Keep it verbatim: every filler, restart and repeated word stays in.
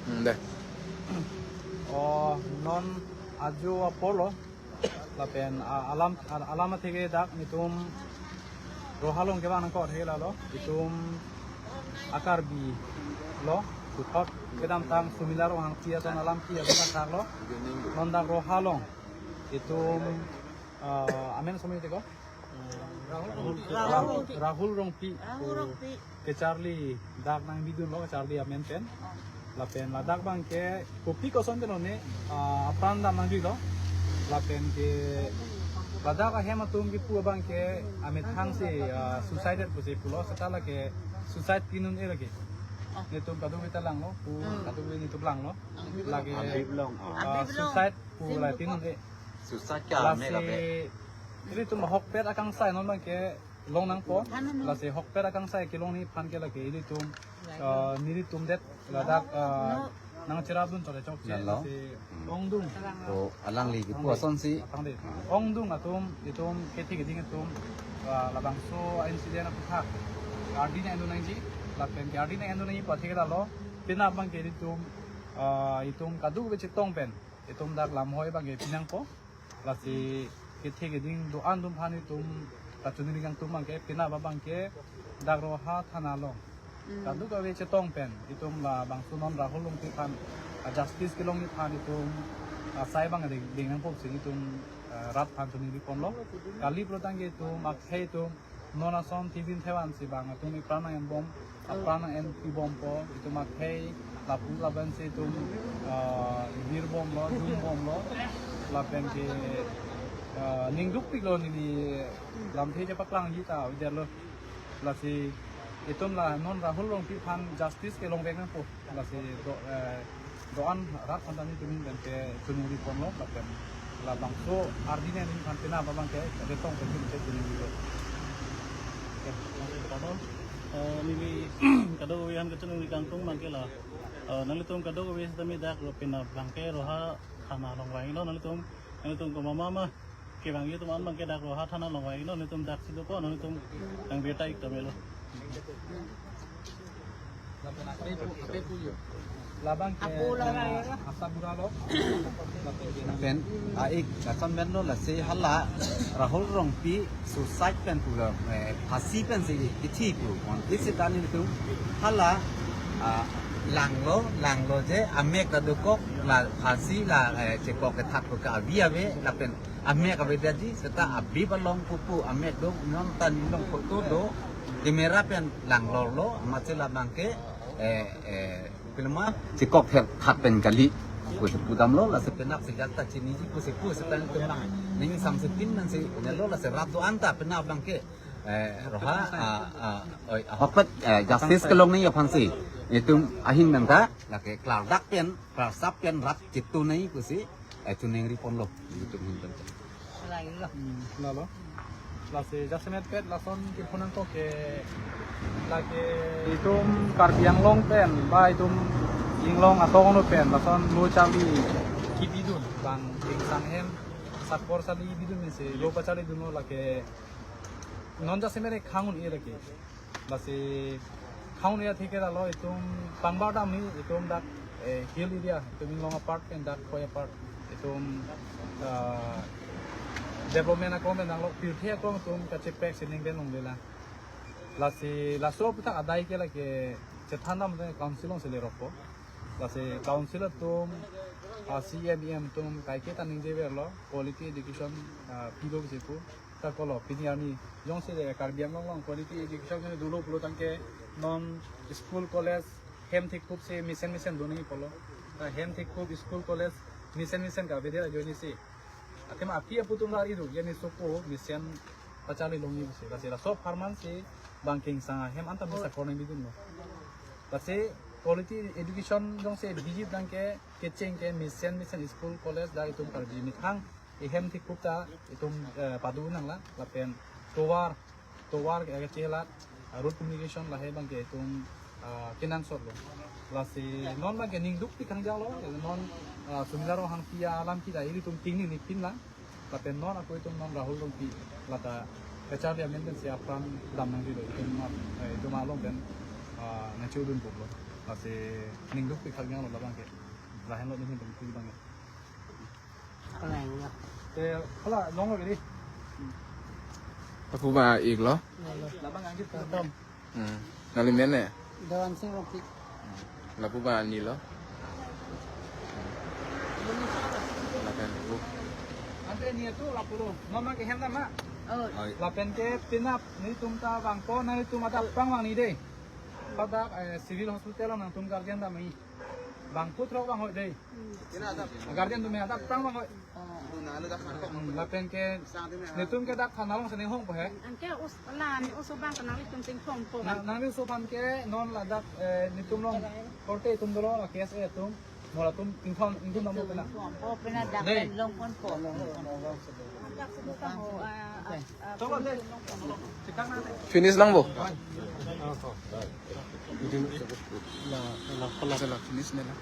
Hmm, deh. Oh, non ajo apor lo. Lapen, ah, alam, al-, alam atheke dak netum Roha along kevang nangkok atheke lalo. Itum a-Karbi lo. Puthot kedamtang Sumila Ronghangpi aton alam ki atum athak lo. Non dak Roha along itum, ah, amen somi teko? Rahul Rongpi. Rahul Rongpi. Rahul Rongpi. Kacharli dak nangbidun lo, kacharli amen pen. Lapen ladak abangke kopi koson pen one, ah, apran dam nangji lo. Lapen ke ladak ahem atum kipu abangke amethang si, ah, suicided pusi pulo, seta lake suicide pinun-e lake. Netum kadokave ta langlo, pu kadokave netum langlo. Lake, Abib along, ah. Ah, Abib along. Suicide pu la pinun-e. Suicide ke amek abe. Lasi ilitum ahokpet akangsai non abangke long nangpo. Lasi ahokpet akangsai kelongji aphan ke lake ilitum, ah, nelitum det ladak, ah, nangcherapdun chot chokche. Lalo. Lasi ongdung. O, alangli kipu asonsi. Aphrang de. Ongdung atum, itum kethe keding atum, ah, labangso incident aputhak ardi nang-endun nangji, lapen ke ardi nang-endun nangji pu atheke lalo. Penap abangke ilitum, ah, itum kadokave chetong pen itum dak lamhoi abangke pinangpo. Lasi kethe keding do-an atum aphan itum kachiningri kangtung abangke, penap abangke dak Roha thana along kadokave chetong pen itum labangso non Rahul Rongpi aphan, ah, justice kelongji aphan itum, ah, asai abang ding, ding nangpo pusi itum, ah, rat aphan chiningri ponlo. Kali pulo tangte itum akhei atum non ason tijin thevan si bang atum ipran nang-enbom, apran nang-enpibompo, itum akhei lapu lapen si itum, ah, virbomlo, dungbomlo, lapen ke, ah, ning dukpiklo neli lamthe chepaklangji ta avedetlo. Lasi itum la non Rahul Rongpi aphan justice kelongvek nangpo. Lasi do, eh, do-an rat aphan ta netum ahin pen ke chiningri ponlo, lapen labangso ardi nang-endun aphan penap abangke ketong pen ke chiningri lo. Oke, langsung ke Padol. Eh, neli kadokave aphan kachiningri kangtung abangke la, eh, nanglitum kadokave setame dak lo penap abangke Roha thana along vanglo, nanglitum, nanglitum komat ma kevangji atum an abangke dak Roha thana along vanglo, nanglitum dak si dopo, nanglitum nang birta ik tame lo. Labang ke, apo labang, eh, ya, asa bura lo. Pen, a-ik, lason pen lo, lasi hala Rahul Rongpi suicide pen pulo, eh, phasi pen si kithi pu. Mon isi tani tu hala, ah, langlo, langlo je, amek ta dokok, la phasi la, eh, chekok kethak pu ke avi ave, lapen amek avedetji, seta Abib along pupu amek do, non ta nelong photo do, camera pen langlorlo, amatsi labang ke, eh, eh, pilma chekok ther khat pen kali pusi pudamlo, lasi penap si jat ta chiniji pusi pu, seta netum nang ning samse tin nang si nelo, lasi rat do-an ta penap abangke, eh, Roha, ah, ah, oi, ahokpet, eh, justice kelongji aphan si netum ahin pen ta lake klardak pen, klarsap pen rat chetongji pusi, eh, chiningri ponlo, netum ahin pen. Hmm, lalo. Lasi jasemet pet lason kipu nangkok ke lake itum Karbi Anglong pen ba itum inglong atong pen lason lo charli kebidun, bang ingsang hem sakor charli bidun si lo pacharlidunlo, lake non jasemet khang un-e lake. Lasi khang un-e atheke lalo itum pangbar damji, itum dak, eh, hill area, itum inglong apart pen dak khoi apart, itum, ah, development aklong pen nanglo, pirthe aklong itum kachepek sining pen longlelang. Lasi laso aputhak adai ke lake chethan dam council along si lerokpo. Lasi council atum, ah, C E M, E M atum kaike ta ningjeverlo, quality education, ah, pilo pusi pu. Ta kolo, pini arni jongsi le Karbi Anglong along quality education jongsi dolo pulo tangte non school college hem thikhup si mesen mesen do nangji pulo. Ta hem thikhup school college mesen mesen ke avedet ajoine si. Athema api apo atum lar iru, yani sopo mesen pacharli longji pusi. Lasi laso apharman si bang ke ingsang ahem anta mesen sakor nangbidunlo. Lasi quality education jongsi biji tangte kecheng ke mesen mesen school college dak itum Karbi methang ehem thikhup ta itum, eh, padu nanglang, lapen tovar, tovar ke kachelat, ah, road communication lahei abangke itum, ah, kenangsotlo. Lasi non abangke ning dukpik kangjalo, non, ah, Sumila Ronghangpi alam kita ilitum tingning ni pinlang, lapen non ako itum non Rahul Rongpi lata kacharli amen pen si apran dam nangjilo, itum, eh, itum along pen, ah, nangchodun poklo. Lasi ning dukpik thak janglo labang ke. Lahenlo neli ning dukpik abang ke. Kalang ya. Te hala longlo ke dei. Lapu abang iklo. Labang angkit ke. Dom. Hmm. Nangli men ne? Dewan Sing Rongpi. Lapu abang nilo. Lapen lapu. Ante nelitum lapu lo. Mama ke hem nama. Oh. Oi. Lapen ke penap nelitum ta vangpo, nanglitum adap prang vangni dei. Pada, eh, civil hospital nangtum guardian damji. Bang puthot vang hoi dei. Guardian atum adap prang vang hoi. Hmm, lapen ke nelitum ke dak thana along si ning hongpo he. Anke us lan us abang ke nanglitum chingthongpo. Nang, nangli uso aphan ke non ladak, eh, nelitum along korte atum dolo, la K S A atum. Mo latum chingthong, nelitum nang mo pena. Oh, pena dak dei. Longponpo. Dak sudah tahu, ah, ah, ah, Tolong dei. Chekang nang dei. Finish lang bo. La, la, la, la, finish ne la.